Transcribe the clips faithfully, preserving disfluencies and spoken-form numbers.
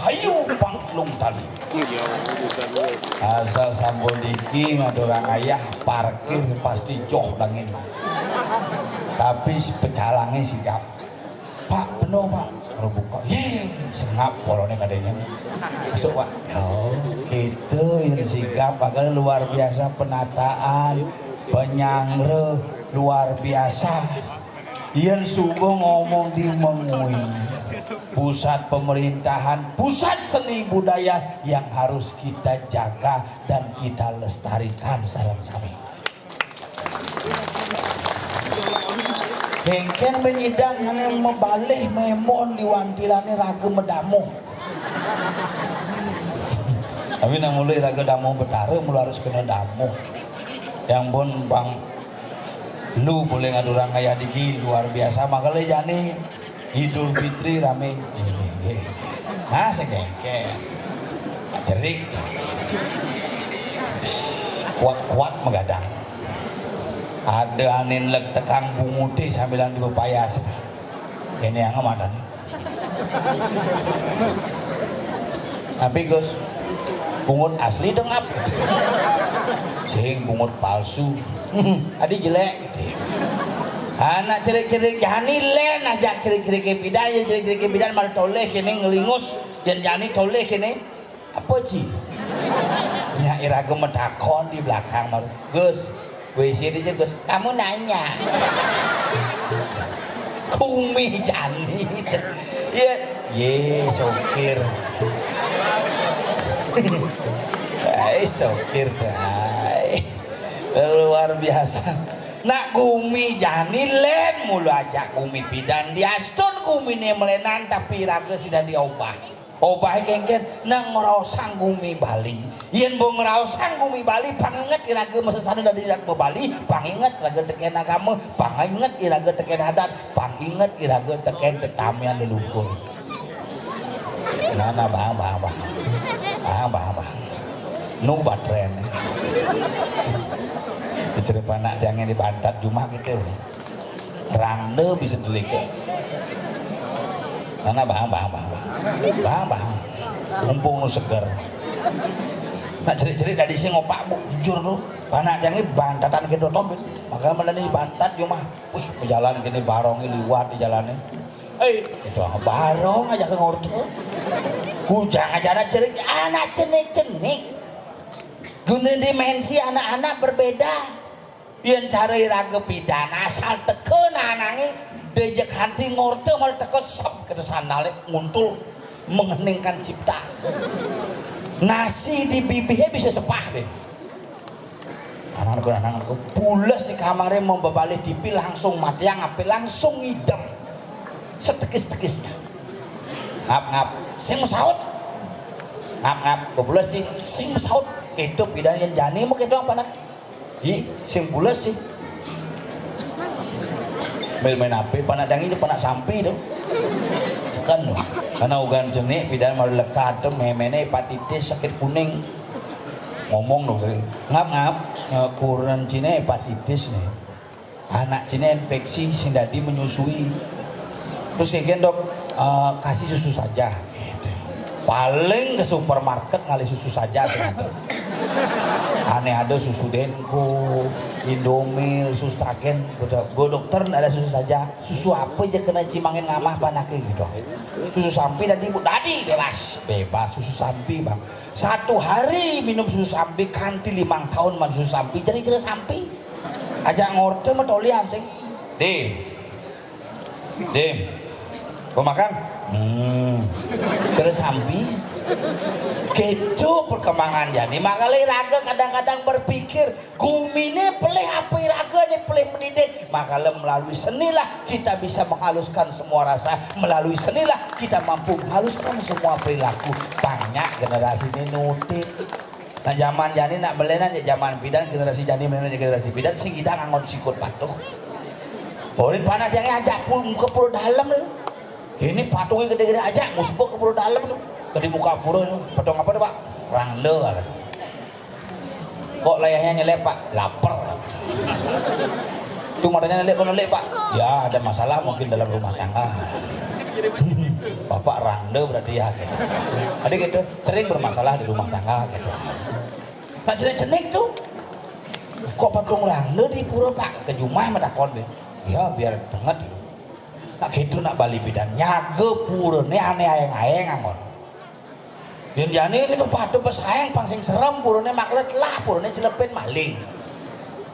Ayo pangklung tali. Asal sampun niki ngaturang ayah, parkir pasti joh dangin. Tapi pecalangnya sigap. Pak, penuh, Pak. Kalau buka, ye, sengap polone kadenya. Masuk, Pak. Oh, gitu yang sigap, makanya luar biasa penataan, penyangre luar biasa. Yen subuh ngomong di Mengwi, pusat pemerintahan, pusat seni budaya yang harus kita jaga dan kita lestarikan, sareng sami. Kengken penyidang ngene mebalih memon diwantilane raga medamuh. Tapi nang mulai raga damuh betara, mula harus kena damuh. Yang pun bang lu boleh ngadurang kaya diki luar biasa, makanya jani Idul Fitri rame. Nggih, nggih, nggih. Nah, segengke. Cerik. Kuat-kuat megadang. Ada anin lek tekang bunguti sambilan di bepayas. Ini yang mana nih? Tapi Gus, bungut asli dong ap. Sing bungut palsu. Adi jelek. Anak cerik-cerik jani len aja cerik-cerik pidan, ya cerik-cerik pidan malah toleh kene ngelingus, dan jani toleh kene. Apa, Ji? Nya iraga metakon di belakang baru. Gus, W C D aja, Gus. Kamu nanya. Kumi jani. Iya. Ye, sopir. Hai, sopir, hai. Luar biasa. Nak gumi jani len mulu aja gumi pidan diastun gumine melenan tapi raga sida diobah. Obah kengken nang ngraosang gumi Bali. Yen bo ngraosang gumi Bali, panginget iraga masesana dadi dak Bali, panginget iraga teken agama, panginget iraga teken adat, panginget iraga teken tetamian leluhur. Nah, nah, bang, bang, bang. Bang, bang, bang. Nu batren. Cerita anak jangan dibantat jumah gitu. Rangda bisa delike. Nah, nah, bang, bang, bang, bang. Bang, bang. Mumpung nu seger. Nak cerik-cerik dari sini ngopak bujur tu. Panak jangan bantatan gitu tom. Maka mana ni bantat jumah. Wih, berjalan kini barong ni liwat di jalan ni. Eh, itu apa barong aja ke ngorto. Kujang aja anak cerik, anak cenik-cenik. Guna dimensi anak-anak berbeda. Yen cara iraga pidan asal teka nanange dejek hanti ngorta malah teka sep kena sandale nguntul mengheningkan cipta. Nasi di bibirnya bisa sepah deh. Anakku, anakku, pules di kamare membebalih T V langsung matiang api langsung ngidem. Setekis-tekisnya. Ngap-ngap, sing saut. Ngap-ngap, bebules sing, sing saut. Itu pidan yang jani mau kita apa nak? Ih, sing pules sih. Mel main api, panak dangi je panak sampi tu. Tekan tu. Karena ugan jenik, pidan malu lekat tu, memene hepatitis sakit kuning. Ngomong tu, ngap-ngap, kuran Cina hepatitis ni. Anak Cina infeksi sing dadi menyusui. Terus ya kan dok, eh, kasih susu saja. Paling ke supermarket ngalih susu saja sih ada. Aneh ada susu Denko, Indomil, susu Taken. Udah, bu dokter ndak ada susu saja. Susu apa aja kena cimangin ngamah panake gitu. Susu sampi dadi bu dadi bebas, bebas susu sampi bang. Satu hari minum susu sampi kanti limang tahun man susu sampi jadi cerita sampi. Aja ngorte matolian sing. Dim. Dim. Kau makan? Hmm. Terus sampi. Gitu perkembangan jani. Makanya raga kadang-kadang berpikir gumine pelih apa raga ni pelih mendidik. Makanya melalui senilah kita bisa menghaluskan semua rasa. Melalui senilah kita mampu menghaluskan semua perilaku. Banyak generasi ini nutit. Nah, zaman jani nak melenan ya zaman pidan, generasi jani melenan ya generasi pidan, sing kita ngangon sikut patuh. Murid panah dia ajak pun ke pura dalam tu. Ini patungnya gede-gede aja, musbuk ke pura dalam tu. Ke di muka pura tu, patong apa tu, Pak? Rangda. Kok layahnya nyelip, Pak? Lapar. Tu matanya nyelip, kok nyelip, Pak? Ya, ada masalah mungkin dalam rumah tangga. Bapak rangda berarti ya gitu. Tadi gitu, sering bermasalah di rumah tangga gitu. Nah, jenik-jenik tuh. Kok patung rangda di pura, Pak? Ke jumah mah takon, Bin. Ya, biar banget. Nah, gitu nak bali bidan. Nyaga pura né ané aéng-aéng anggon. Yén jani gitu patuh pesaing pang sing serem pura né maklet lah pura né celepin maling.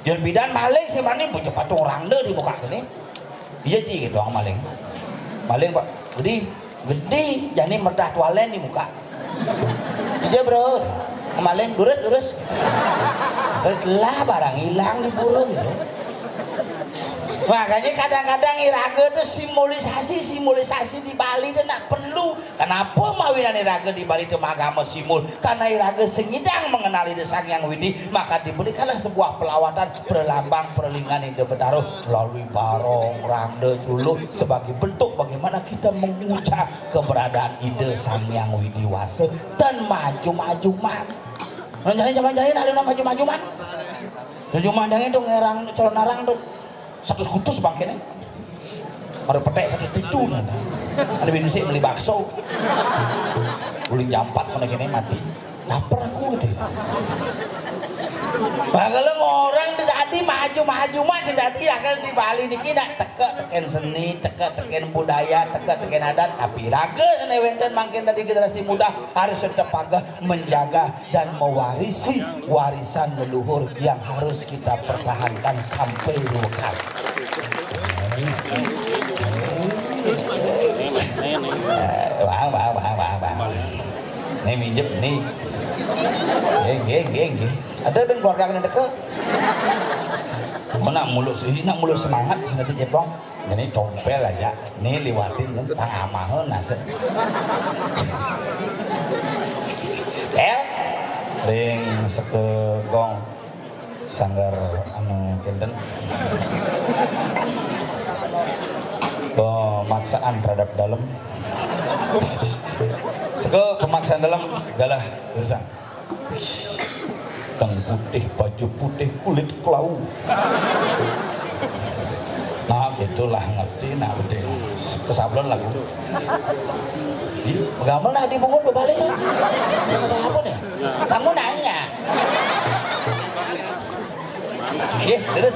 Yén bidan maling sing mani bocah patung rangda di muka kéné. Iya, Ci, gitu, ang maling. Maling, Pak. Gedé, gedé, jani merdah tualen di muka. Iya, Bro. Maling, durus, durus. Lah, barang hilang di pura gitu. Makanya kadang-kadang iraga tuh simbolisasi, simbolisasi di Bali tuh nak perlu. Kenapa mawinan iraga di Bali tuh magama simbol? Karena iraga sing nyidang mengenali Ida Sang Hyang Widi, maka diberikanlah sebuah pelawatan, perlambang, perlinggan Ida Betara melalui barong, rangda, culuk sebagai bentuk bagaimana kita mengucap keberadaan Ida Sang Hyang Widi Wasa dan maju-maju man. Nah, jadi zaman jani ada nama maju-maju man. Maju-maju man itu ngerang calon arang tuh. Satu kutus bangkéné. Ada peték satu pitu nah. Ada binsik beli bakso. Uling jampat kena kene mati. Lapar aku gitu ya. Bagala orang tadi maju-maju man sing dadi akan di Bali niki nak teka tekén seni, teka tekén budaya, teka tekén adat, tapi raga sene wénten mangkin dari generasi muda harus tetap pagah menjaga dan mewarisi warisan leluhur yang harus kita pertahankan sampai lukas. Wah, wah, wah, wah, wah. Nih minjem nih. Nggih, nggih, nggih, nggih. Ada ben keluarga kena deke. Mana mulus ini nak mulus semangat nanti jepong. Ini compel aja. Nih liwatin nih pangamaheun nasib. El ring sekegong sanggar anu kinten pemaksaan terhadap dalam. Seke pemaksaan dalam galah urusan. Teng putih, baju putih, kulit kelau. Nah, gitulah ngerti, nah gede. Kesablon lagu. Ih, gamel nah dibungut bebalik nah. Ada masalah apa nih? Kamu nanya. Iya, terus.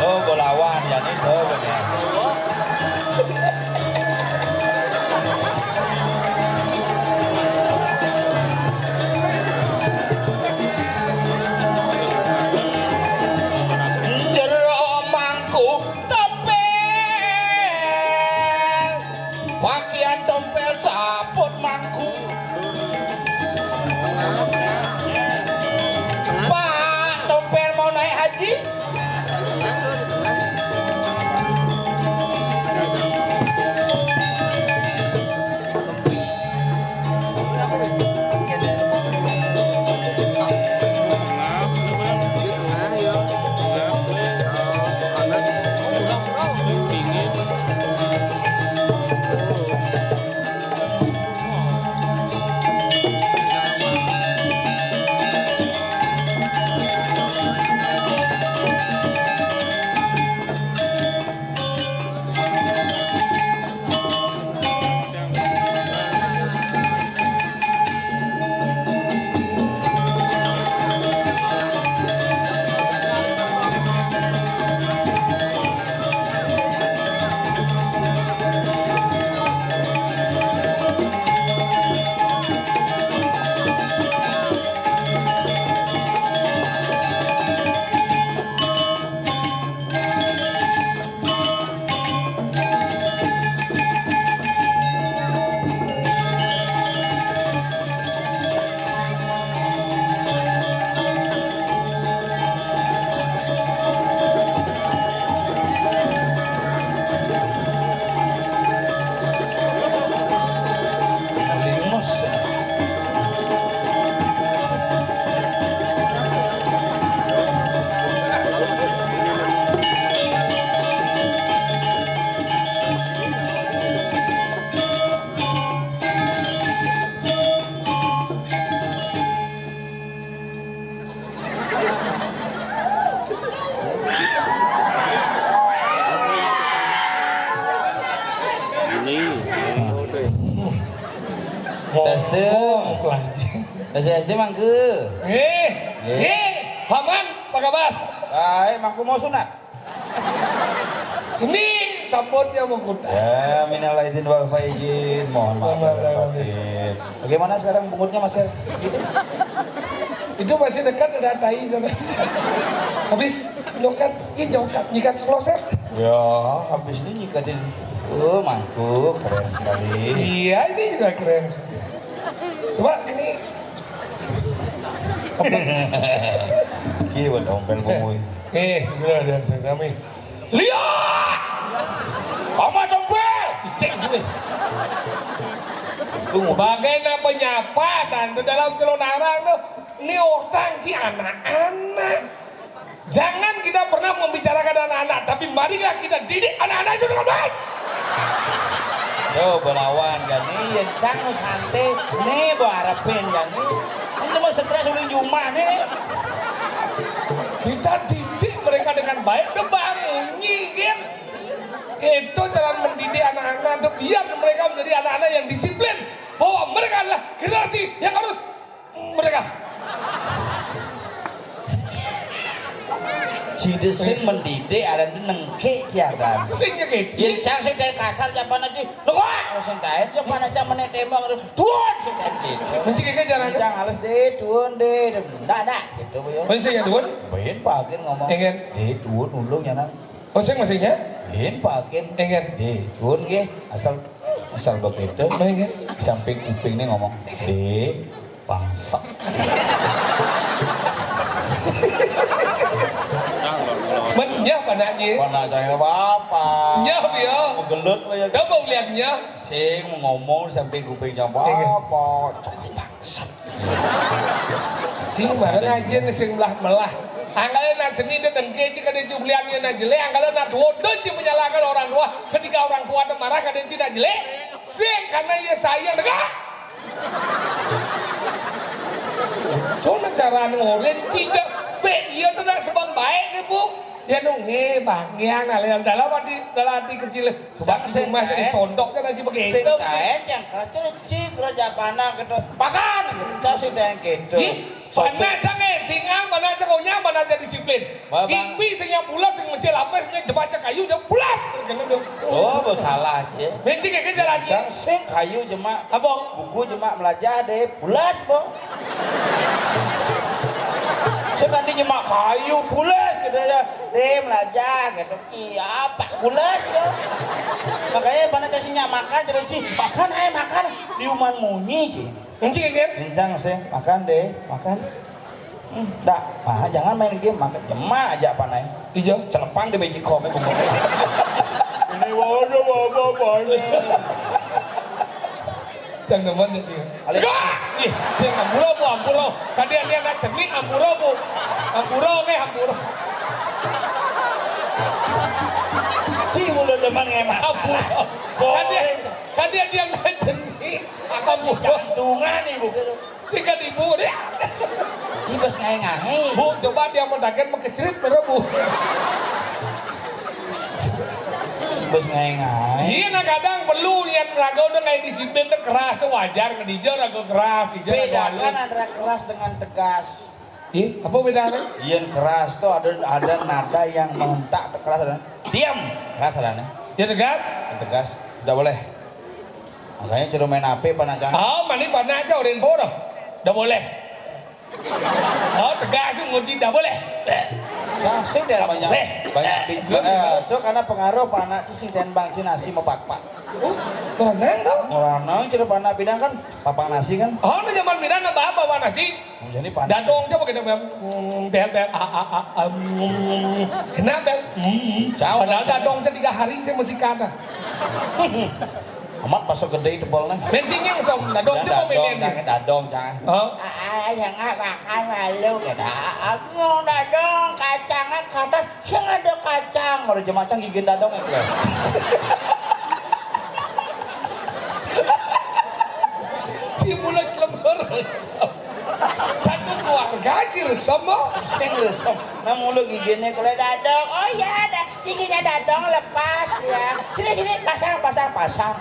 Oh, bolawan, ya, nih, oh, bener. Tes, Tes. Mongkok, anjing. Tes, Tes, Mangku. Eh, Ye. Eh, Paman, apa kabar? Baik, Mangku mau sunat. Ini sabotnya mengkut. Ya, minal aidin wal faizin. Mohon maaf lahir dan batin. Bagaimana sekarang bungutnya, Mas? Itu masih dekat, ada tai sana. Habis nyokat, ini nyokat, nyikat sekloset. Ya, habis ini nyikatin. Oh, Mangku, keren sekali. Iya, ini juga keren. Coba ini. Kieu dompet kumu. Eh, sebenarnya ada yang saya kami. Lihat! Mama dompet! Cicing sini. Sebagai na penyapa, tante dalam celonarang tuh, ini orang si anak-anak. Jangan kita pernah membicarakan anak-anak, tapi marilah kita didik anak-anak itu dengan baik. Yo, belawan gani, yang cang nu santai, nih, bawa harapin gani. Ini mah stres ulin jumah nih. Kita didik mereka dengan baik, udah bangun, nyigit. Itu cara mendidik anak-anak, tuh, biar mereka menjadi anak-anak yang disiplin. Bahwa mereka adalah generasi yang harus mereka. Cida sing mendidik, ada nengke ciadan. Sing ya gitu. Yang cang sing dari kasar jawaban aja. Loh, kok? Sing kain jawaban aja meneh tembak. Tuan, sing kain gitu. Mencik ke jalan. Cang halus deh, tuan deh. Ndak, ndak. Gitu, Bu, yo. Masih ya, tuan? Bayin pakin ngomong. Enggak. Deh, tuan ulung ya, nang. Oh, sing masihnya? Bayin pakin. Enggak. Deh, tuan nggih. Asal, asal begitu. Baik, ya. Samping kuping nih ngomong. Deh, bangsa. Menyah panaknya. Mana cahaya apa-apa. Nyah, ya. Menggelut, ya. Coba lihat nyah. Sing ngomong samping kuping jam apa? Iya. Cok bangsat. Sing bareng aja nih sing melah-melah. Angkala nak seni dia dengke cik kada cik belian dia nak jelek. Angkala nak dua dia cik menyalahkan orang tua. Ketika orang tua ada marah kada cik nak jelek. Sing karena ia sayang degah. Cuma cara ngorin cik je. Pe, iya tu nak sebang baik ke, Bu. Dia nunggu, Bang. Yang nak dalam hati, dalam hati kecil. Coba di rumah jadi sondok kan aja begitu. Sing kain yang kerja cik kerja panah gitu. Makan. Cak sing kain gitu. Ih, panah cang eh, tingang, panah cang onyang, panah cang disiplin. Ipi sing yang pulas, sing mencil apa, sing jebak cang kayu, dia pulas. Kena dia. Oh, bersalah cik. Mencik ke jalan cik. Cang sing kayu jemak. Apa? Buku jemak melajah deh, pulas, Bo. Saya kan dia nyemak kayu, pulas gitu ya. Deh, melajah gitu. Iya, apa? Pulas ya. Makanya mana cacingnya makan, terus cik, makan, ayo makan. Di rumah munyi, cik. Munyi, kan? Kencang sih, makan deh, makan. Hmm, dah, ah, jangan main game, makan. Jemak aja apa naik. Hijau. Celepang deh biji kopi bengong. Ini waduh, waduh, waduh. Cang demen ya, Cing. Alih. Ih, sing ampura, Bu, ampura. Tadi ada anak cermin, ampura, Bu. Ampura, oke, ampura. Si mulut demen ngemas. Ampura. Boleh. Tadi, tadi ada anak cermin. Akan jantungan nih, Bu. Sing kan ibu deh. Si bos ngahe-ngahe. Bu, coba dia mau dagang mekecrit, bener, Bu. Bos ngae-ngae. Iya, nah, kadang perlu yang raga udah kayak disiplin tuh keras, wajar, kan, ijo raga keras, ijo raga halus. Bedakan antara keras dengan tegas. Ih, apa bedanya? Yang keras tuh ada, ada nada yang menghentak, keras ada. Diam, keras ada. Yang tegas? Yang tegas, tidak boleh. Makanya curu main H P panacang. Oh, mani panacang udah info dah. Dah boleh. Oh, tegas sih, nguji dah boleh. Saksi dia banyak, boleh. Banyak di, eh, itu karena pengaruh panak sih dan bang si nasi mepakpak. Oh, berenang dong. Orang curu panak bidang kan, papang nasi kan. Oh, ini zaman bidang apa, apa nasi? Jadi panak. Dadong coba kita bel, hmm, bel, bel, a, a, a, a, hmm. Kenapa bel? Hmm. Jauh. Padahal dadong aja tiga hari saya masih kata. Amat pasok gede tebal nih. Bensinnya som, dadong coba dadong, belen. Jangan dadong, jangan. Oh. Ah, yang nggak makan malu kita. Aku dadong kacangnya kata, sing ada kacang. Baru jemacang gigi dadong ya, guys. Si mulut lembur. Satu keluarga aja resem, Mbok. Sing resem. Nah, mulu giginya kalau dadong. Oh ya, ada giginya dadong lepas ya. Sini Ini pasang, pasang, pasang.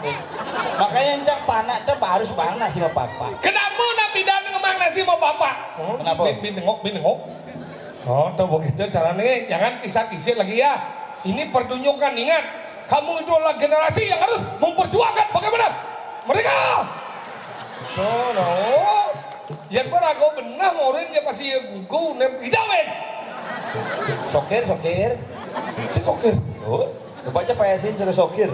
Makanya encang panak tuh harus bang nasi sama papa. Kenapa nak pidan ngemang nasi sama papa? Oh, kenapa? Bin, bin nengok, bin nengok. Oh, tuh begitu caranya. Jangan kisah-kisih lagi ya. Ini pertunjukan, ingat. Kamu itu adalah generasi yang harus memperjuangkan bagaimana mereka. Tuh, loh. Yang berago benar, orang dia pasti gugu, nem, idawen. Sokir, sokir. Si sokir. Oh, coba aja Pak Yasin suruh sokir.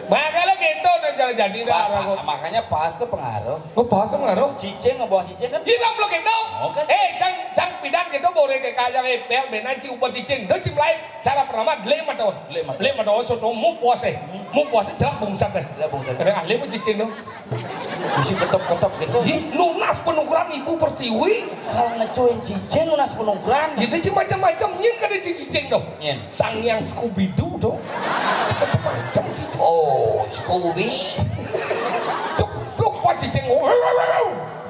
Makanya gitu, nah, cara jadi dah, Pa-, rago. Pa-, makanya pas tuh pengaruh. Oh, pas pengaruh? Cicing, ngebawa cicing kan? Iya, belum gitu. Oh, kan? Eh, cang, cang pidan gitu, boleh ke kaya, eh, pel, benan, ci, ubar cicing. Tuh, ci, mulai cara pertama, dele mata. Dele mata. Dele mata, soto, mu puase. Mu puase, celak bungsat deh. Celak bungsat. Kena ahli mu cicing tuh. Mesti ketep-ketep gitu. Ih, nunas penukaran Ibu Pertiwi. Kalau ngecuin cicing, nunas penukaran. Gitu, ci, macam-macam. Nyin kada ci cicing tuh. Nyin. Sang yang Scooby-Doo tuh. Macam-macam, ci. Oh, Scooby. Cuk, pluk, pas cicing.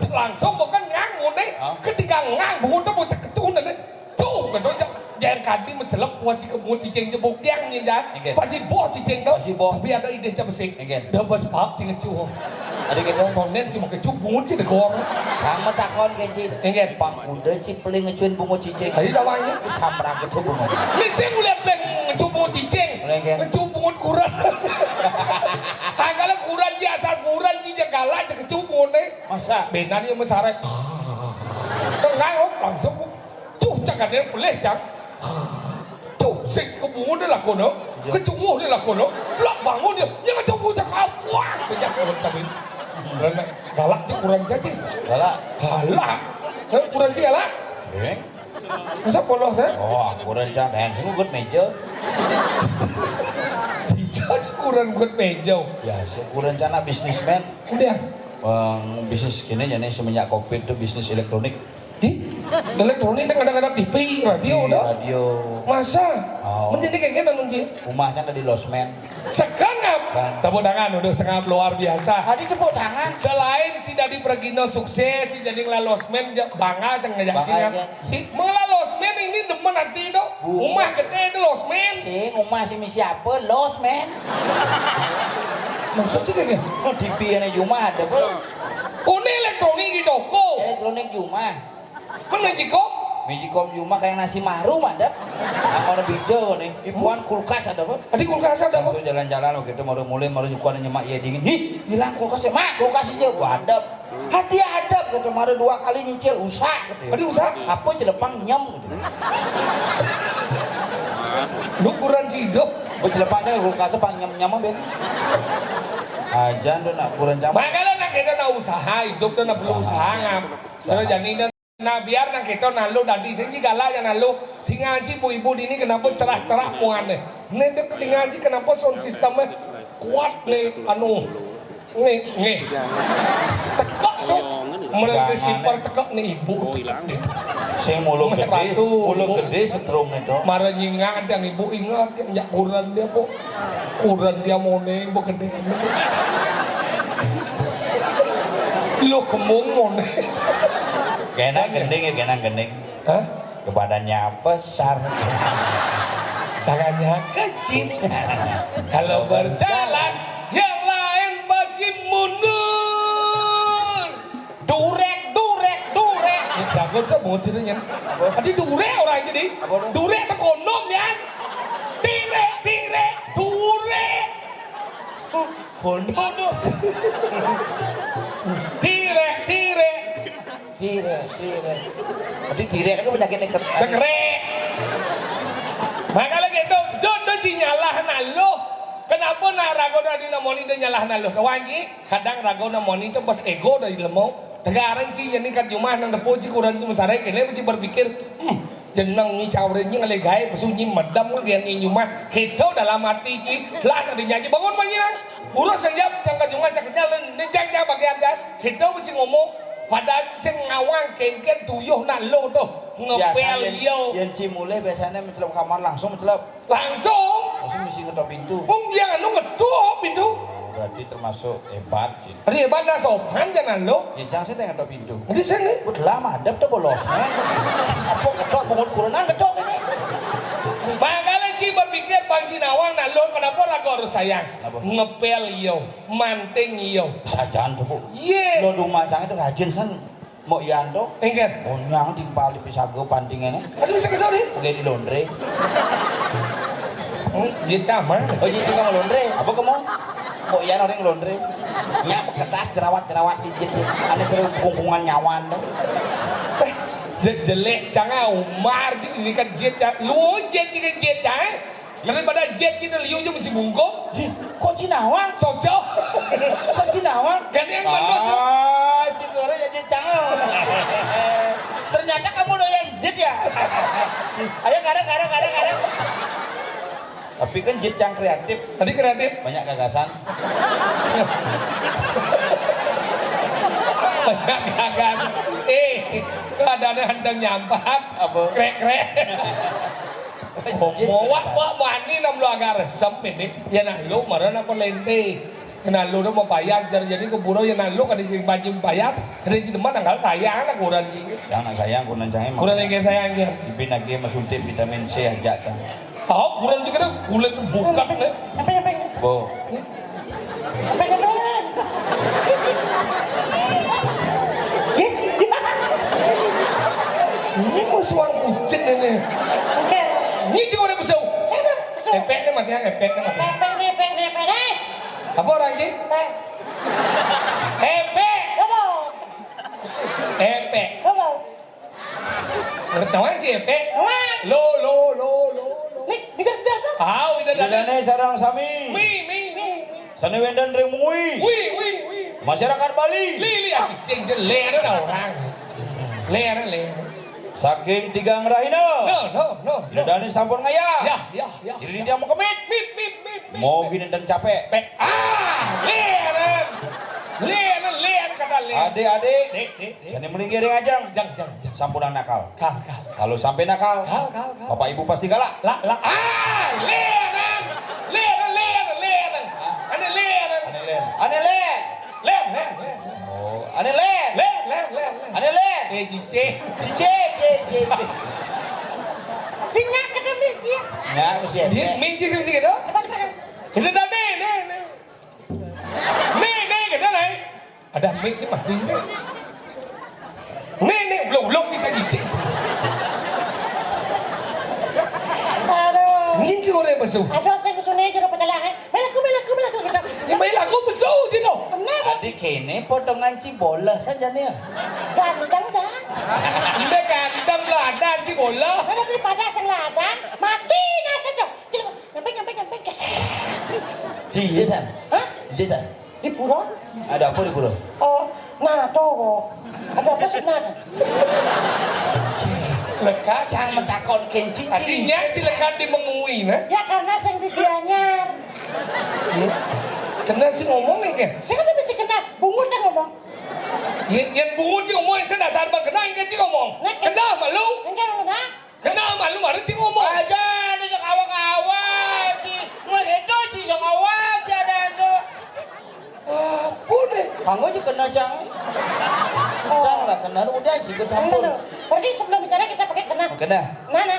Langsung bukan ngang, ngene. Hah? Ketika ngang, bungut tuh mau cekecun, deh. Cuh, betul, cak. Jangan kadi mencelep, puas si kebun cicing jebuk tiang, nyin, cak. Nggih. Pasti boh cicing tuh. Pasti boh. Tapi ada ide, cak, besi. Nggih. Dah bas pap, cing, cuh. Ada gitu. Konen si mau kecuh, bungut si degong. Sama takon, Kenci. Nggih. Pang kuda, ci, paling ngecuin bungut cicing. Ayo, dah, Bang, ya. Samrak gitu bungut. Mesti ngeliat paling ngecuh bungut cicing. Nggih. Ngecuh bungut kuran. Angkala kuran, ci, asal kuran, ci, jagala, cek kecuh bungut, eh. Masa? Benar ya, mesarek. Tengah, oh, langsung. Cuh, cak ada pelih, cak. Cuh, sing kebungun dia lakono. Iya. Kecunguh dia lakono. Lak bangun dia. Yang kecunguh cak apa? Banyak orang tapi. Galak cak kurang jadi. Galak. Galak. Eh, kurang jadi galak. Sing. Masa polos, eh? Oh, kurang jadi. Sing ikut meja. Bisa kurang ikut meja. Ya, sing kurang jadi bisnismen. Udah. Eh, bisnis gini jadi semenjak covid tuh bisnis elektronik. Di elektronik kan kadang-kadang T V, radio, di dah. Radio. Masa? Oh. Menjadi kayak gini, Nunci. Rumahnya ada di losmen. Sekarang. Kan. Tepuk tangan untuk sengap luar biasa. Tadi tepuk tangan. Selain si Dadi Pregino sukses, si jadi ngelola losmen, ja-, bangga, saya ngajak. Bangga, sini, ya. Di, mengelola losmen ini demen hati itu. Bu. Rumah gede itu losmen. Si rumah si siapa? Losmen. Maksud sih kayak gini? Oh, T V ini rumah ada, Bu. Ini elektronik di toko. Elektronik rumah. Mana Magicom? Magicom cuma kayak nasi maru madep. Nah, kalau hijau nih, ibuan kulkas ada apa? Tadi kulkas ada apa? Langsung jalan-jalan, oke, itu maru mulai, maru nyukuan nyemak ya dingin. Ih, hilang kulkas ya, mak, kulkas aja, gua adep. Hadiah adep, gitu, maru dua kali nyicil, usah, gitu ya. Tadi usah? Apa celepang nyem, gitu. Lu kurang hidup. Gua celepang aja, kulkas pang nyem-nyem, ben. Aja, lu nak kurang campur. Makanya nak kita nak usaha, hidup tuh nak perlu usaha, ngap. Terus jadi Nah, biar nang kita nalu dadi sing ji galak ya nalu. Tinggal ji ibu-ibu dini kenapa cerah-cerah muannya. Nih, dia tinggal ji kenapa sound systemnya kuat nih, anu. Nih, nih. Tekek tuh. Mulai dari sipar tekek nih ibu. Sing mulu gede, mulu gede setrum itu. Mara nyingat yang ibu ingat, yang nyak kuran dia, Bu. Kuran dia mone, Bu, gede. Lu kemung mone. Genang gending ya, genang gending. Hah? Badannya besar. Tangannya kecil. Kalau berjalan, yang lain pasti mundur. Durek, durek, durek. Ini jago sebut jadinya. Tadi durek orang jadi. Apa tuh? Durek tekonom ya. Tirek, tirek, durek. Kono. Tirek, tirek. Tirek, tirek. Tadi tirek itu penyakit nih. Kekerek. Makanya gitu, jodoh si nyalah naluh. Kenapa nak ragu tadi namoni dia nyalah naluh? Kawan ji, kadang ragu namoni itu bos ego dari lemau. Tegarang ci, yang ni kat jumah nang depo ci kurang ci masarai kene, ci berpikir, hmm, jenang ni cawre ni ngalih gae, pesu ni madam ke ni jumah. Keto dalam hati ci, lah nak dinyanyi bangun manyang. Urus yang jap, jang kat jumah cak kenyal, ni jang jang bagian jang. Keto ci ngomong, pada sing ngawang kengken tuyuh nak lo tu. Ngepel yo. Yang ci mulai biasanya mencelep kamar langsung mencelep. Langsung. Langsung mesti ngetok pintu. Wong dia anu ngetok pintu. Berarti termasuk hebat sih. Tadi hebat lah sopan jangan lo. Ya jangan saya ngetok pintu. Jadi saya ni. Udah lama ada tuh bolos. Apa ketok bungut kurenan ketok ini. Makanya ci berpikir Cing Nawang nak luh, kenapa raga harus sayang? Napa? Ngepel iya, manting iya. Sajan to, Bu. Yé. Lo dumacange to rajin san. Mbok Yanto. Inggih. Onyang timpal di pisaga pantingane. Aduh, sakit dong, nih. Oke, di laundry. Hmm, dia sama. Oh, iya, cing laundry. Apa kamu? Mbok Yan orang laundry. Nyak beketas jerawat-jerawat dikit sih. Ane seru kungkungan nyawan to. Eh, je-, jelek, cang, ah, Umar, sih, ini kan jet, cang. Lu jet, ini jet, cang. Daripada jet kita liu aja mesti bungkuk. Ih, kok Cing Nawang? Soco. Kok Cing Nawang? Ganti yang manusia. Ah, Cing Nawang ya jet cang. Ternyata kamu doyan jet ya? Ayo, karek, karek, karek, karek. Tapi kan jet cang kreatif. Tadi kreatif. Banyak gagasan. Banyak gagasan. Eh, ada hanteng nyampak. Apa? Krek-krek. Jet. Mowak, wak, mani nam lo agak resep ini. Ya nah lo, mara nak lente. Kena lo dah mau payas, jar jadi keburu ya nah lo, kada sing baju payas, kada sing demen, anggal sayang nak kurang gini. Jangan sayang, kurang sayang. Kurang yang kayak sayang, ya. Ipin lagi masuntik vitamin C aja, cang. Oh, kurang juga dah, kulit bukan, eh. Apa, apa? Bo. Apa, apa? Ini mau suang kucing ini. Oke. Ini cuma ada besar. Saya dah besar. Efeknya mati, ya, efeknya mati. Efek nih, efek nih, efek nih. Apa orang ini? Efek. Efek. Efek. Apa? Ngerti sih efek? Apa? Lo, lo, lo, lo, lo. Nih, kejar, kejar, tuh. Ah, udah, udah, udah. Nih, sarang sami. Mi, mi, mi. Sane wénten ring Mui. Wi, wi, wi. Masyarakat Bali. Li, li, ah, cing, cing, ler ada orang. Ler, ler. Saking tigang rahina. No, no, no, no. Ida dané sampun ngayah. Ya, ya, ya. Jadi dia mau kemit. Mit, mit, mit, mit. Mau gini dan capek. Pe-, ah, ler. Ler, ler, kata ler. Adik-adik. Dek, dek, dek. Sane mriki ring ajeng. Jang, jang, jang. Sampunang nakal. Kal, kal. Kalau sampai nakal, kal, kal, kal. Bapak Ibu pasti galak. La, la, ah, ler, ler, ler, ler. Ane ler. Ane ler. Ane ler. Ler, ler, ler. Oh, ane ler. Ler, ler, ler, ler. Ane ler. Eh, cicing. Cicing, cicing, cicing. Minyak kena minyak. Minyak mesti ada. Dia minyak sih mesti gitu. Ini tadi, nih, nih. Nih, nih, gitu, nih. Ada mic sih, mati sih. Nih, nih, belum, belum sih, tadi cicing. Aduh. Ini sih orang besar. Aduh, saya besar nih, jadi pecah lah. Melaku, melaku, melaku, gitu. Ya, main lagu besar sih, no. Kenapa? Tadi kene potongan si bola saja nih. Ganteng, kan? Udah ganteng lah, ada si bola. Kalau daripada sing ladan, mati nggak sedap. Nyampe, nyampe, nyampe. Ci, iya, San? Hah? Iya, San? Di pura? Ada apa di pura? Oh, nah, tuh. Ada apa sih, nah? Lekat. Cang mentakon kenci, Ci. Artinya si lekat di mengui, nah? Ya, karena sing di Gianyar. Iya. Kena si ngomong nih, kan? Saya kan mesti kena bungut yang ngomong. Yang, yang bungut yang ngomong, saya dasar bang kena, yang kenci ngomong. Nggak, kena malu. Enggak, enggak. Kenal malu, malu cing ngomong. Aja, ada cek awak-awak, cing. Mas itu cing cek awak, si ada itu. Apa nih? Kanggo aja kena, cang. Cang lah, kena, udah sih, ikut campur. Enggak, enggak. Berarti sebelum bicara kita pakai kena. Kena. Mana?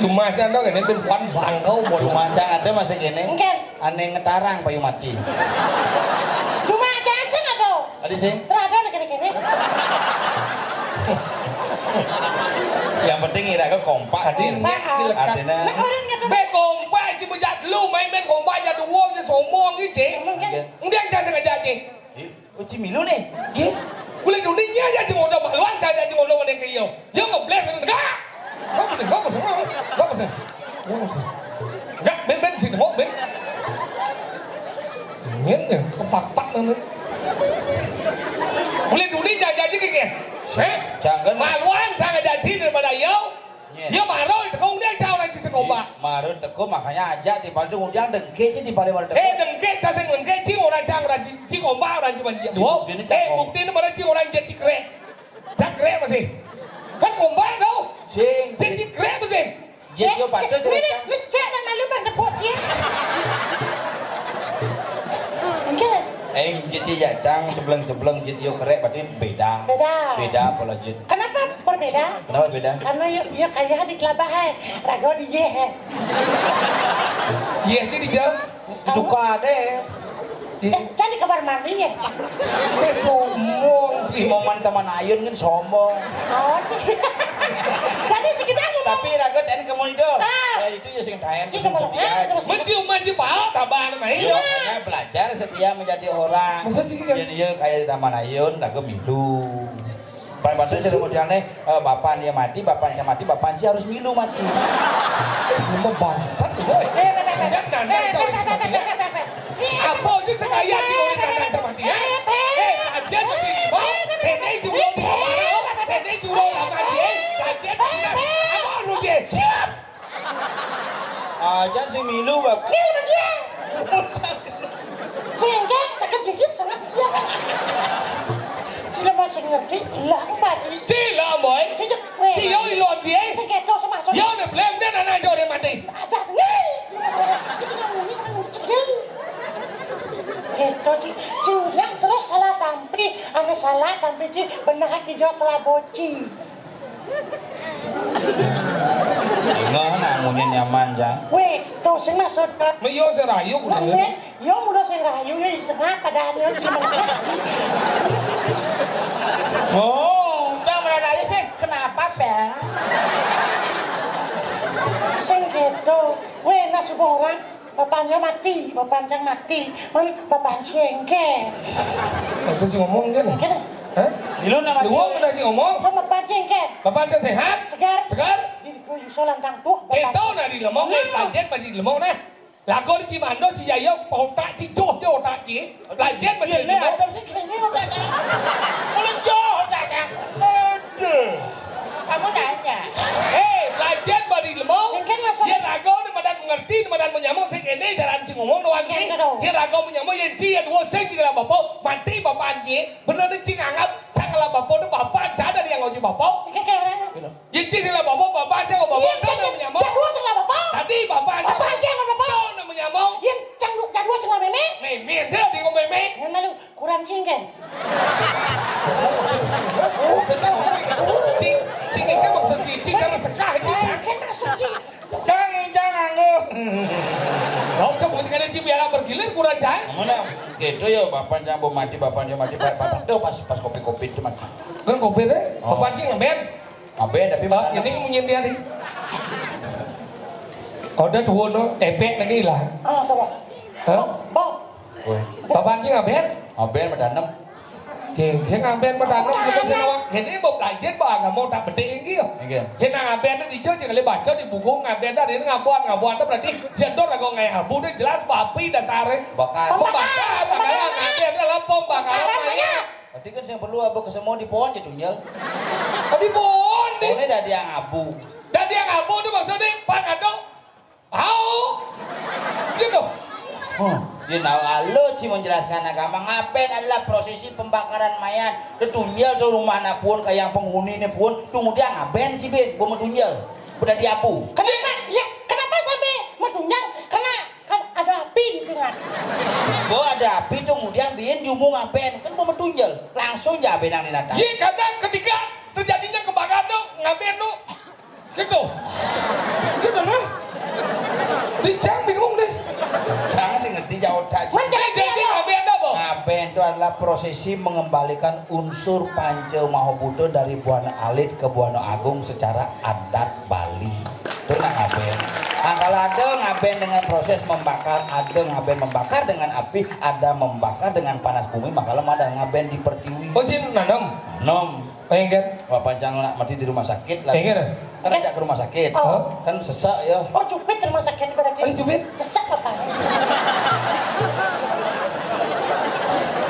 Rumah cang dong, ini tuh pan bangkau, bodoh. Rumah cang ada masih gini. Enggak. Ane ngetarang payu mati. Cuma aja sing apa? Tadi sing. Terada lagi kene. Yang penting ira ke kompak. Tadi kompak, ah. Artinya. Nah, orang nggak tahu. Be kompak, ci bejat lu main be kompak aja dua aja sombong gitu. Sombong, kan? Iya. Enggak, jangan sengaja, Ci. Iya. Oh, Ci milu nih. Iya. Boleh duninya aja cuma udah maluan saja cuma udah pada ke iyo. Yo ngebles enggak. Bagus, bagus, bagus, bagus. Bagus. Enggak, ben ben sini mau ben. Ingin ya kepak-pak nanti. Boleh duninya aja aja kayak. Eh? Jangan. Maluan sangat janji daripada iyo. Iya. Iya, maroi teko ngundiang cang orang ci sing kompak. Maroi teko, makanya aja di paling ngundiang dengke ci di paling maroi teko. Eh, dengke, cang sing dengke ci orang cang orang ci, ci kompak orang ci banci. Iya, buktinya cang kompak. Eh, buktinya maroi ci orang ci krek. Cang krek masih. Kan kompak tau. Sing. Ci krek masih. Jet yo pato. Ini, cerita. Ini cek dan malu bang debut ya. Enggak. Eh, jet ya cang cebleng-cebleng jet yo krek berarti beda. Beda. Beda pola jet. Kenapa? Ya. Kenapa beda? Karena yuk, yuk kayak di kelapa hai. Rago di ye hai. Ye sih di jam. Duka deh. Di Ca-, cari kamar mandi ya. Sombong sih. Momen teman Ayun kan sombong. Oh. Jadi sekedar gitu. Tapi rago ten kemon itu. Ah. Ya, itu ya sing taen. Sing taen, setia. Mencium aja pahal tabah namanya. Iya, makanya belajar setia menjadi orang. Masa sih, ya? Jadi ya kayak di Taman Ayun, rago milu. Paling bahasa jadi modelnya, eh, bapak dia mati, bapak dia mati, bapak dia harus milu mati. Cuma bangsat, boy. Tidak nanya, tahu itu mati, ya. Apa aja sekaya di orang nanya sama dia? Eh, aja tuh di bawah. Ini juga di bawah. Ini juga sama dia. Aja tuh di bawah. Apa lu dia? Siap. Ajan si milu, Bab. Milu dia. Sehingga sakit gigi sangat dia. Sila masih ngerti, lah, Pak. Sila, boy. Sejak, weh. Sio ilo dia. Sing keto sama. Yo, ne blem dia nana jo dia mati. Ada nih. Sila masih ngerti, sila masih ngerti. Keto, Ci. Sila terus salah tampi, ane salah tampi, Ci. Benar hati jo kelaboci. Enggak, nah, munyi nyaman, Jang. Weh, tuh sing maksud. Meyo serayu, nah, bener. Yo mulo sing rayu ya, iseng apa dah, yo cuma. Oh, Jang, mulai rayu sih, kenapa, Bang? Sing gitu. Weh, nah, subuh orang, bapaknya mati, bapak Cang mati. Man, bapak cengke. Maksud ngomong kan? Kan? Hah? Di lu nama lu dia? Ngomong, udah sih ngomong. Kan bapak cengke. Bapak Cang sehat? Segar. Segar? Jadi gue yusolan tang tuh. Kita udah di lemong, eh, pancet, pancet di lemong, nah. Lagu di Cimando, si Yayo, otak si joh, joh otak si. Pancet, pancet di lemong. Ada sih, kayaknya otak si. Kalau joh otak si. Aduh. Kamu nanya. Eh, pancet, pancet di lemong. Mungkin masalah. Dia lagu ni madan mengerti, madan menyamuk, sing ini jalan si ngomong doang si. Kan, aduh. Dia lagu menyamuk, yang si, yang dua, sing, tiga, bapak, mati, bapak, anjing. Bener ni, cing anggap, cang lah bapak, tu bapak, cang ada yang ngauji bapak. Iya, kayak orang. Gitu. Ici sing lah bapak, bapak aja, bapak. Iya, aja, aja, nanya mau. Aja dua sing lah bapak. Tadi bapak aja. Bapak aja sama bapak. Tahu namanya mau. Iya, cang du-, cang dua sing lah meme. Meme aja, dia ngomong meme. Yang lalu kurang singkan. Cing, cing, itu maksud si cing, kalau sekah, cing. Nah, kan maksud cing. Jangan, jangan, lu. Kau cuma sekali cing biar bergilir kurang jahe. Mana? Gitu ya, bapak jangan mau mati, bapak jangan mati, bapak, bapak tuh pas, pas kopi-kopi cuma. Kan kopi deh, oh. Bapak cing ngeband. Apa ya, tapi Pak, ini munyin dia nih. Ada dua no, efek lagi lah. Ah, apa, Pak? Hah? Bang, Bang. Woi. Bapak anjing ngaben? Ngaben, madanem. Oke, dia ngaben madanem, kita sing awak. Ini mau belajar, Bang, nggak mau tak bedik ini ya. Iya. Kita ngaben tuh dijauh, jangan baca di buku, ngaben dari ini ngabuan, ngabuan tuh berarti dia tuh lagu ngai abu tuh jelas, bapi dasarnya. Bakar. Pembakar, makanya ngaben adalah pembakaran mayat. Berarti kan sing perlu apa kesemua di pohon gitu, Nyel? Oh, di pohon, di. Pohonnya dari yang abu. Dari yang abu tuh maksudnya, Pak, atau? Au. Gitu. Huh, dia tahu alus sih menjelaskan agama. Ngapain adalah prosesi pembakaran mayat. Dia tunjel tuh rumah anak pun, kayak yang penghuni ini pun. Tunggu dia ngapain sih, Bin? Gua mau tunjel. Udah di abu. Kenapa? Ya, kenapa sampai mau tunjel? Karena kan ada api gitu kan. Gua ada api tuh, kemudian Bin jumbo ngapain? Kan gua mau tunjel. Langsung aja Bin yang dilatih. Iya, kadang ketika terjadinya kebakaran tuh, ngapain tuh? Gitu. Gitu, nah. Di Cang bingung deh. Cang sih ngerti jauh tak. Mencari jadi ngaben dah, Bang. Ngaben itu adalah prosesi mengembalikan unsur Panca Maha Buddha dari Buana Alit ke Buana Agung secara adat Bali. Itu nah ngaben. Nah, kalau ada ngaben dengan proses membakar, ada ngaben membakar dengan api, ada membakar dengan panas bumi, maka ada ngaben di pertiwi. Oh, jin nanem. Nanem. Pengen kan? Wah, pancang nak mati di rumah sakit lah. Pengen, ah? Kan ajak ke rumah sakit. Oh. Kan sesak ya. Oh, cupit rumah sakit berarti. Oh, cupit? Sesak apa?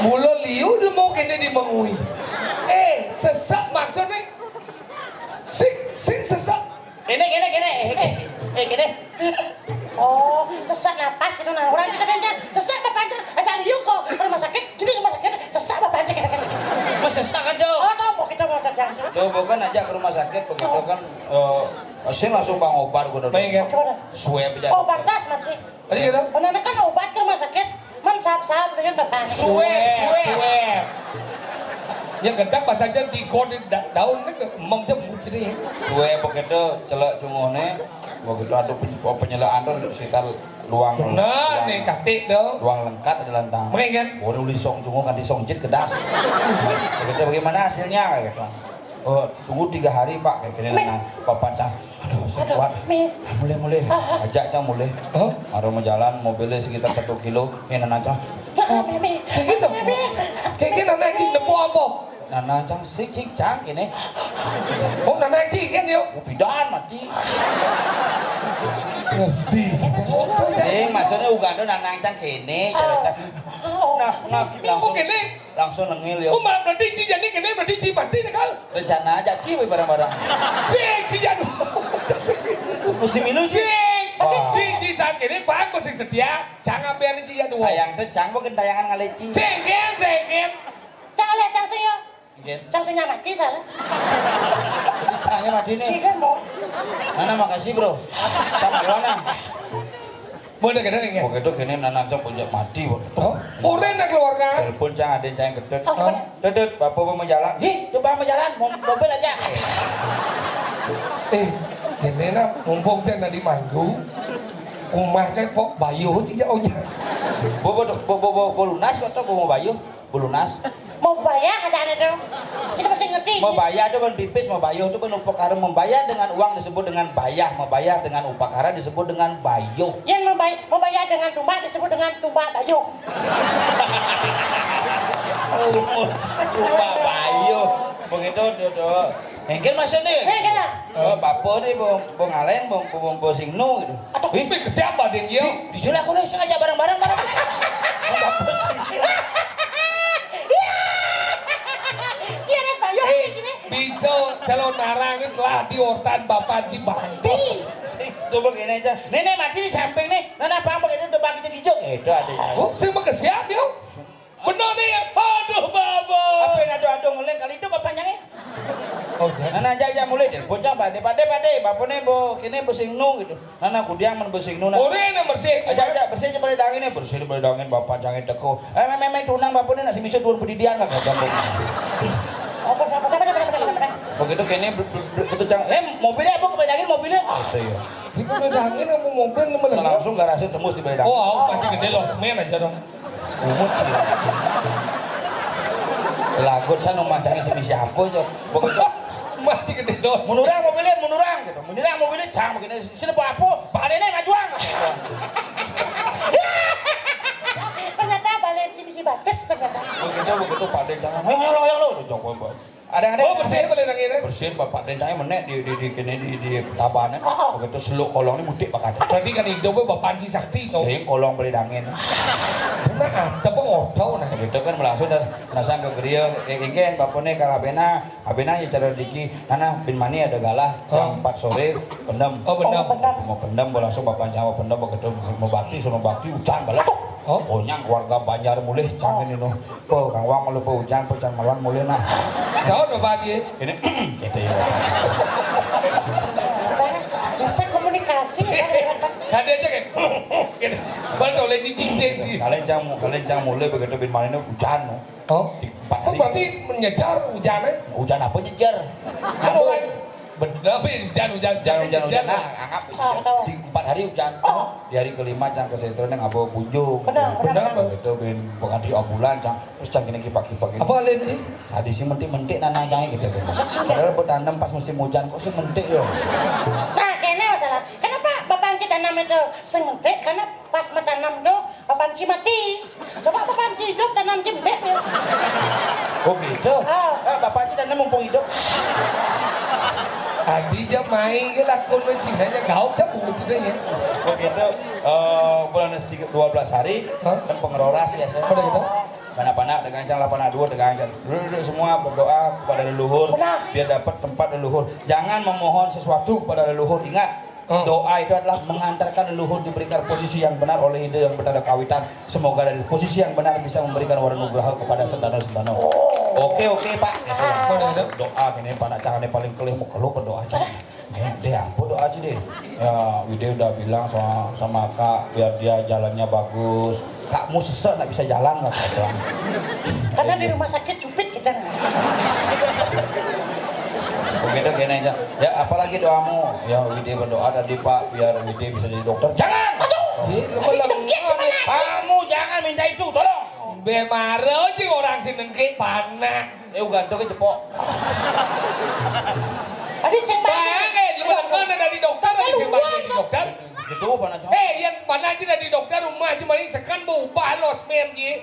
Mula liu dia mau kena di mengui. Eh, sesak maksudnya? Sing, sing sesak. Kene, kene, kene. Eh, eh, eh, kene. Oh, sesak napas gitu nah. Orang kita kan sesak apa aja? Ada liu kok. Rumah sakit, jadi rumah sakit, sesak apa aja kira-kira? Mas sesak aja. Oh, tahu kok kita mau sakit. Tuh, bukan aja ke rumah sakit begitu kan, eh, sing langsung bang obat gua udah. Baik, ya. Gimana? Swab aja. Oh, pantas mati. Tadi gitu? Mana kan obat ke rumah sakit, man sahab-sahab dengan bapak. Swab, swab. Swab. Ya gedang bahasa aja di got di da-, daun ni ke emam jam kucing ni. Suwe begitu celek cunguhne, begitu ada pen-, penyelekan tu sekitar luang. Nah, luang, ni katik tu. Luang lengkat ada lantang. Main kan? Boleh uli song cunguh, ganti song jit kedas. Begitu, bagaimana hasilnya? Gitu. "Oh, tunggu tiga hari, Pak," kayak gini. Nah, Bapak cang, "Aduh, saya kuat. Mulai, mulai." Ajak cang mulai. Hah? Baru mau jalan, mobilnya sekitar satu kilo. Ini nanang cang. Kayak gitu. Kayak gitu, nanang cing, depo apa? Nanang cang, sik, cing, cang, ini. Oh, nanang cing, kan, yo? Oh, pidan, mati. Bisa. Sing, maksudnya uga tu nanang cang kene, cara cang. Nah, nah, oh, langsung. Kene? Langsung nengil ya. Oh, malah berarti Ci Jani kene, berarti Ci mati nih, Kal. Rencana aja Ci, weh, barang-barang. Si Ci Jani. Musim ini sih. Si. Wah. Si di saat ini, Pak, masih setia. Jangan biarin Ci Jani. Tayang teh cang, bukan tayangan ngalih Ci. Sengken, sengken. Cang lihat cang sing ya. Nggih. Cang sing mati salah. Cangnya mati nih. Ci kan mau. Nana, makasih, Bro. Sama Luana. Mau udah kena nggih? Begitu kene nanang cang punya mati, Bro. Oh, udah nak keluarga? Telepon cang, ada cang ketet. Oh, gimana? Tetet, Bapak mau jalan. Hi, coba mau jalan, mau mobil aja. Eh, kene nak, mumpung cang tadi manggung, rumah cang kok bayuh sih jauhnya. Bo, bo, bo, bo, bo, bo lunas kok, atau bo mau bayuh? Bo lunas. Mau bayah ada anu tu. Sini masih ngerti. Mau bayah tu ban pipis, mau bayuh tu ban upakara. Membayar dengan uang disebut dengan bayah, membayar dengan upakara disebut dengan bayuh. Yang membayar, membayar dengan tumbak disebut dengan tumbak bayuh. Oh, tumbak bayuh. Begitu tu, tu. Engken maksud ni. Eh, kena. Oh, bapa ni bo, bo ngalain, bo, bo, bo, bo sing nu gitu. Aduh, ih, kesian badin dia. Di, di jelas aku ni sengaja barang-barang, barang. Iya, Mas Bayu, ini gini. Bisa calon narang ni telah diortan Bapak Ci Bangkok. Tuh begini aja. Nenek mati di samping ni. Nana pang begitu tu bagi hijau. Itu ada. Oh, sing kesian dia. Bener ni, aduh, bapa. Apa yang aduh-aduh ngeling kali tu, bapa nyanyi? Oh, ya. Nana aja, aja mulai dia. Bocah, pade, pade, pade. Bapa ni bo, kini bo sing nu gitu. Nana kudiang men bo sing nu, nah. Ore ni bersih. Aja, aja, bersih aja pada dangin ni. Bersih pada dangin, bapa jangan teko. Eh, me, me, me, tunang bapa ni nak si bisa turun pendidikan lah, kata bapa. Apa, apa, apa, apa, apa, apa, apa? Begitu kini, ble-, ble-, ble-, begitu cang, eh, mobilnya apa, kepada dangin mobilnya? Gitu ya. Ini kan udah angin apa mobil nama lagi? Langsung garasi tembus di Bedang. Oh, aku pancing gede loh, semen aja dong. Umut sih. Lagut sana macamnya semi siapa aja. Begitu. Masih gede dos. Menurang mobilnya, menurang gitu. Menurang mobilnya, cang begini. Sini bawa apa? Balik nih, ngajuang. Ternyata balik sini si batas ternyata. Begitu, begitu, Pak De, jangan. Ayo, ayo, lo, ayo, lo. Udah, jawab, Pak. Ada, ada, oh, ada. Bersih boleh dangin, eh? Bersih, Bapak Dentangnya menek di, di, di, kene di, di tabanan. Oh. Begitu seluk kolong ni mutik bakat. Berarti kan hidup Bapak Panji Sakti kau. Sing kolong boleh dangin. Benar, ada pengortau nah. Begitu kan langsung dah nasang ke geria, eh, ingin Bapak ni kalau bena, abena ya cara diki, nana bin mani ada galah, oh, jam empat sore, pendem. Oh, pendem. Oh, pendem. Mau pendem, langsung Bapak jawab pendem, begitu mau bakti, suruh bakti, hujan balik. Oh. Oh, nyang keluarga Banjar mulih, cangin ini. Po, Kang Wang, malu po hujan, po cang maluan mulih nah. Jauh no, Pak, ye. Ini, gitu ya. Bisa komunikasi, kan, ya, Pak? Tadi aja kayak, gitu. Baru tahu lagi cincin sih. Kalian cang, kalian cang mulih begitu bin malin hujan, no. Oh. Di empat hari. Oh, berarti menyejar hujannya? Hujan apa nyejar? Apa, Pak? Bener, Vin. Hujan, hujan. Hujan, hujan, hujan. Nah, anggap hujan. Di empat hari hujan. Oh. Di hari kelima, cang ke sentro, neng abo punjung. Benar, benar, benar. Itu bin, bukan di ambulan, cang. Terus cang kena kipak-kipak ini. Apa lain sih? Tadi sih mentik-mentik nanang cang gitu. Padahal bertanam pas musim hujan, kok sih mentik yo? Nah, kena masalah. Kenapa Bapak Anci tanam itu sing mentik? Karena pas menanam tuh, Bapak Anci mati. Coba Bapak Anci hidup, tanam cimbe ya. Oh gitu? Ah. Ah, Bapak Anci tanam mumpung hidup. Tadi aja main ke lakon, hanya gaul, cabut ceritanya. Oh gitu. Eh, bulan sedikit dua belas hari, hah? Kan pengeroras ya, saya. Pada gitu? Mana panak dengan cang, lapan dua dengan cang. Duduk-duduk semua berdoa kepada leluhur, benar, biar dapat tempat leluhur. Jangan memohon sesuatu kepada leluhur. Ingat, hmm, doa itu adalah mengantarkan leluhur diberikan posisi yang benar oleh Ida yang bertanda kawitan. Semoga dari posisi yang benar bisa memberikan wara nugraha kepada sentana-sentana. Oke, oke, Pak. Gitu. Doa gini, panak cang ini paling kelih, mau keluh berdoa aja. Eh, deh, apa doa aja deh? Ya, Wide udah bilang sama, sama Kak, biar dia jalannya bagus. Kakmu sesek, nggak bisa jalan, kata. Karena di rumah sakit cupit gitu. Begitu gini aja. Ya, apalagi doamu? Ya, Widi berdoa tadi, Pak, biar Widi bisa jadi dokter. Jangan! Aduh! Ih, lu mah lemah. Kamu jangan minta itu, tolong. Be mare sih orang si nengke panah. Eh, gantung ke cepok. Tadi sing Bang, eh, lu mana dari dokter, tadi sing Bang jadi dokter? Gitu, mana, Cong? Eh, yang mana aja dari dokter, rumah aja, mending sekan, bu, upah los, men, ji.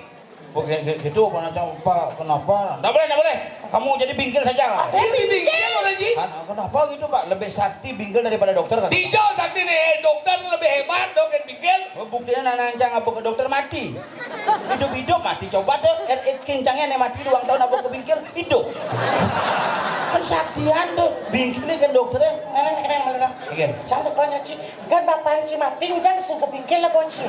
Oke, gitu, mana, Cong? Pak, kenapa? Nggak boleh, nggak boleh. Kamu jadi bingkil saja. Jadi bingkil, orang ji. Kan, kenapa gitu, Pak? Lebih sakti bingkil daripada dokter, kan? Tidak sakti nih, eh, dokter lebih hebat, dokter bingkil. Oh, buktinya nanancang apa ke dokter mati. Hidup-hidup mati. Coba tuh, R I kincangnya nih mati dua tahun apa ke bingkil, hidup. Kan saktian tuh, bingkil ini kan dokternya. Nah, nah, nah, nah, nah. Oke. Jangan konyol, Ci. Kan bapak Ci mati, jangan sing ke bingkil lah, Bon, Ci.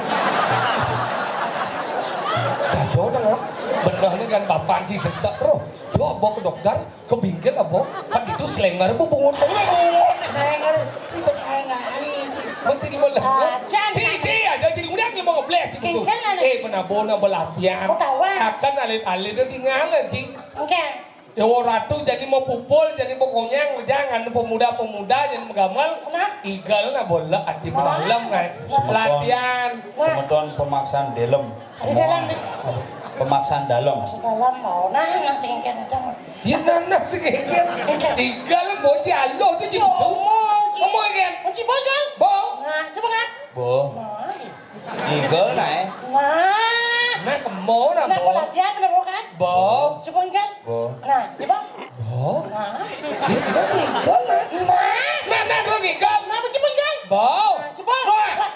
Sajo dong, ya. Bener nih kan bapak Ci sesek, bro. Bawa ke dokter. Ke bingkil apa? Kan itu selenger bu bungut. Bungut selenger. Si bos aing aing, si. Mun jadi melebu. Ah, jangan. Si, si, aja jadi udah nggak mau ngebleh si musuh. Bingkil mana? Eh, menabona belatian. Mau tawa? Akan alit-alit udah tinggalan si. Enggak. Dewa Ratu jadi mau pupul, jadi mau konyang, jangan pemuda-pemuda, jadi megamal. Kenapa? Igal nah bola, ati malam nah. Semeton. Latihan. Semeton pemaksaan delem. Di dalam. Pemaksaan dalam. Masuk dalam, mau nah, nang sing engken, engken. Ya, nah, nah, sing engken. Engken. Igal, bocah, alo, itu sing ngomong. Ngomong, kan? Kunci bocah. Bo. Nah, coba, kan? Bo. Nah. Igal, nah, eh. Nah. Nah, kemo, nah, nah, bo. Pelatihan, udah, bo, kan? Bo. Coba, engken. Bo. Nah, coba. Bo. Nah. Igal, igal, nah. Nah. Nah, nah, nah, igal. Nah, kunci bocah. Bo. Nah, coba. Bo. Nah.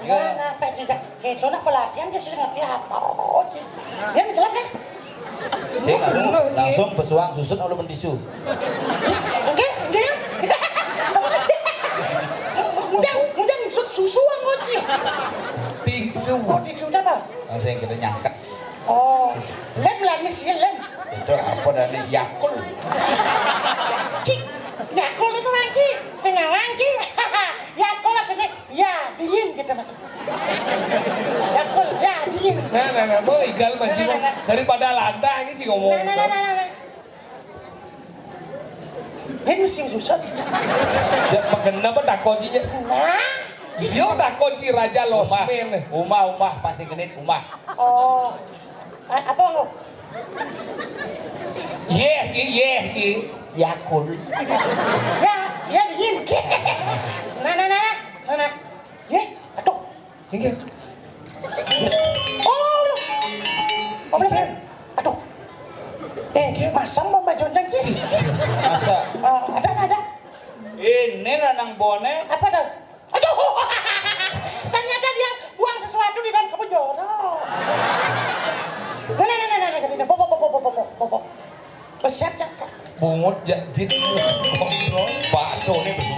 Iya. Nah, nah, Pak Jejak, kayak itu nak pelatihan, dia sudah ngerti apa? Oh, Ci. Dia mencelak, kan? Saya langsung, langsung pesuang susun, lalu tisu. Enggak, enggak. Enggak, enggak, susu, susu, Ci. Tisu. Oh, tisu dah, Bang. Langsung kita nyangkut. Oh, lem lah, Miss, ya, lem. Itu apa dah nih? Yakult. Cik, Yakult itu lagi. Senang lagi. Yakult lah, sini. Ya, dingin kita masuk. Yakult, ya, dingin. Nah, nah, nah, mau igal masih. Nah, nah, nah, nah. Daripada lantang ini sih ngomong. Nah, nah, nah, nah, nah, nah. Ini sing susah. Ya, makan apa tak kuncinya? Nah. Yo, tak kunci raja losmen. Uma, uma, pasti genit, uma. Oh. A-, apa lo? Yeh, yeh, yeh. Yakult. Ya, ya, dingin. Nah, nah, nah, nah. Nah, nah. Yeh, aduh. Inggih. Oh, lo. Oh, bener. Aduh. Eh, masam mau baju sih? Masa? Eh, ada, ada, ada. Ini lanang bone. Apa tuh? Aduh. Ternyata dia buang sesuatu di dalam kebun jorok. Nah, nah, nah, nah, nah, nah, nah, nah, bobo, bobo, bobo, bobo, bobo. Siap, Cak. Bungut, ja-, jit, kontrol. Bakso nih, besu.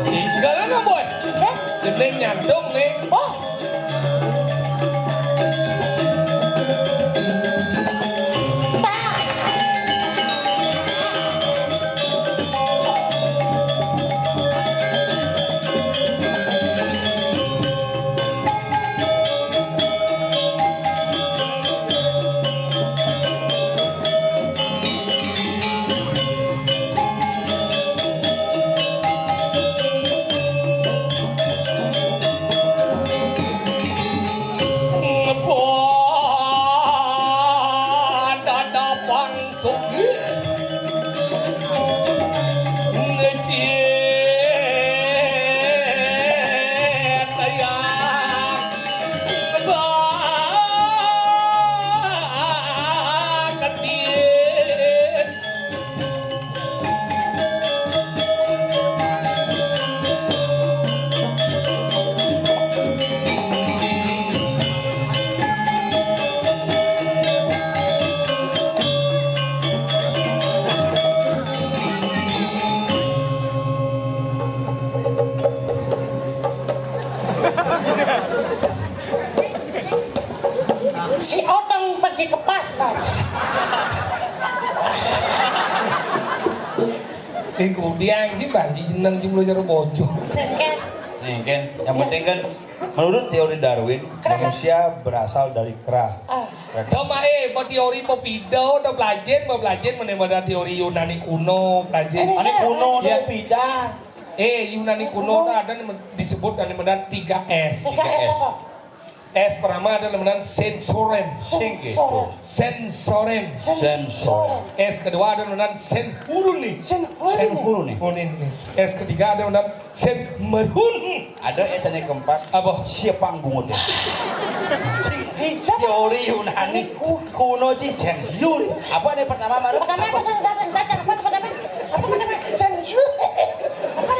Tinggal apa, Boy? Hah? Jeneng nyandung nih. Oh. Sing kudiang sih banci jeneng sing mula cara bojo. Sing kan. Nih kan, yang penting kan menurut teori Darwin, manusia berasal dari kera. Ah. Berarti Doma, eh, mau teori mau pida, mau belajar, mau belajar, mana-mana teori Yunani kuno, belajar. Ini kuno, ya. Pida. Eh, Yunani kuno tuh ada yang disebut dengan tiga S. Tiga S apa? S pertama ada namanya sensoren. Sing gitu. Sensoren. Sensoren. S kedua ada namanya senhuruni. Senhuruni. Hunin. S ketiga ada namanya senmerhun. Ada S yang keempat. Apa? Siapang bungut ya. Si teori Yunani kuno si senhur. Apa nih pertama, Mar? Pertama apa? Apa pertama? Apa pertama? Senhur.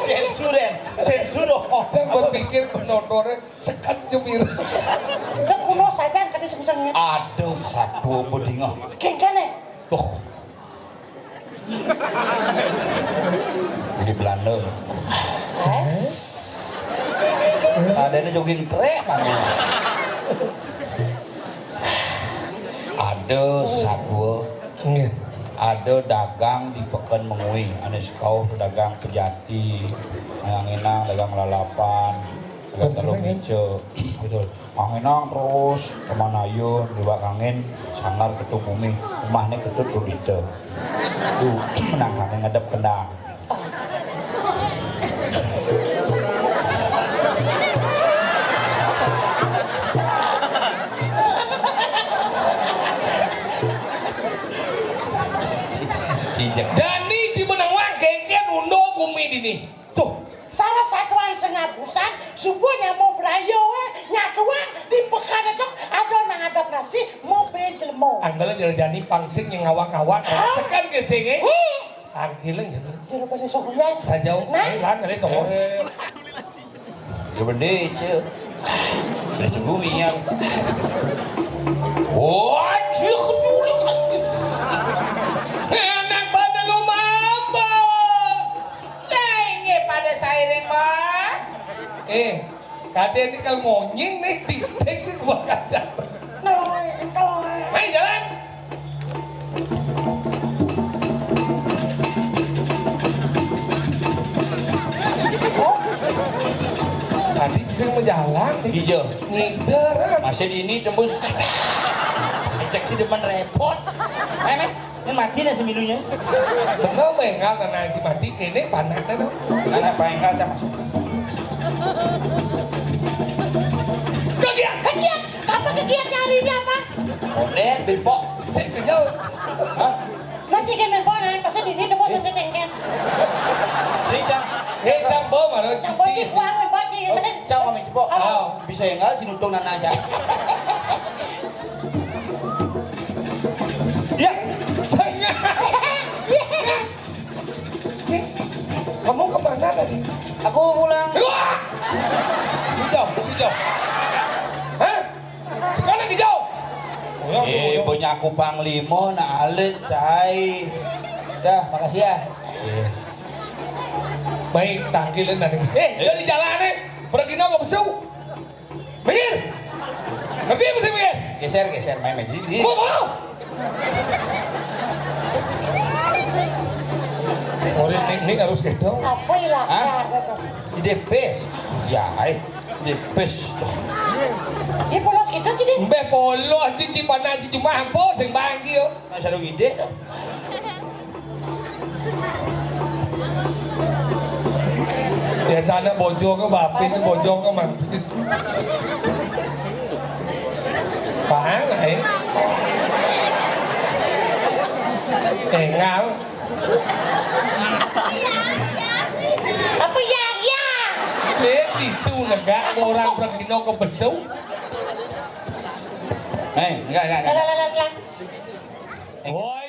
Sensuren. Sensudo. Jangan berpikir penontonnya. Sekat jemir. Udah kuno saja kan disebut. Aduh, satu bedinga. Kengkene. Tuh. Di Belanda. Ada ini jogging trek mana? Ada satu. Ada dagang di Peken Mengwi, ane sekau dagang pejati, dagang inang, dagang lalapan, dagang telur mice, gitu. Anginang terus kemana ayo, di bak angin, sangar ketuk bumi, rumahnya ketut rudite. Tuh, menang angin ngadep kendang. Cijek. Dani Cibenang Wangkeng kan undo bumi dini. Tuh. Salah satuan sengabusan, subuhnya mau berayo, eh, nyatuan di pekan itu ada nang ada nasi, mau bejlemo. Anggalan jalan jani pangsing yang ngawak-ngawak, sekan ke sini. Angkiling gitu. Jero beli sohulan. Sajau. Nah. Lan, ada tongos. Ya bener, Cil. Udah tunggu minyak. Waduh, dulu. Enak pada lu mabok. Lah, ini pada sairing, Bang. Eh, Kadang ini kalau ngonying nih, titik nih gua kadang. Main jalan. Tadi sih mau jalan nih. Hijau. Ngider. Masih di ini tembus. Cek si depan repot. Ayo, men. Ini mati dah semilunya. Bener, bengal karena si mati, kene panas dah. Karena bengal, Cak. Kegiat, kegiat. Apa kegiatnya hari ini apa? Oden, bipok. Saya kenyal. Hah? Nanti kan bipok, nah, pasti di ini tembus saya cengket. Si Cang. Eh, Cang, bawa mana? Cang, bocil, buang, bocil. Oh, Cang, kami cepok. Oh. Bisa ya, nggak? Sinutong nana aja. Ya, saya. Kamu kemana tadi? Aku pulang. Wah! Hijau, hijau. Hah? Sekarang hijau. Eh, punya aku panglima, nah alit, cai. Dah, makasih ya. Iya. Baik, tangkilin tadi. Eh, jadi jalan nih. Pergi nggak besok. Minggir! Ngerti apa sih minggir? Geser, geser, main, main. Ini, ini. Mau, mau! Oh, ini, ini harus gitu. Apa ilang? Hah? Ide pes. Ya, hai. Ide pes. Ini polos gitu, Cidi. Mbak polos, Cici, panas, Cici, mampu, sing bangki, yo. Nah, selalu ide, dong. Biasanya bojo ke bapin, bojo ke mantis. Paham lah ya. Engal. Apa ya, ya? Eh, itu negak orang pergi no ke besok. Eh, enggak, enggak, enggak. Lah, lah, lah, lah. Woi.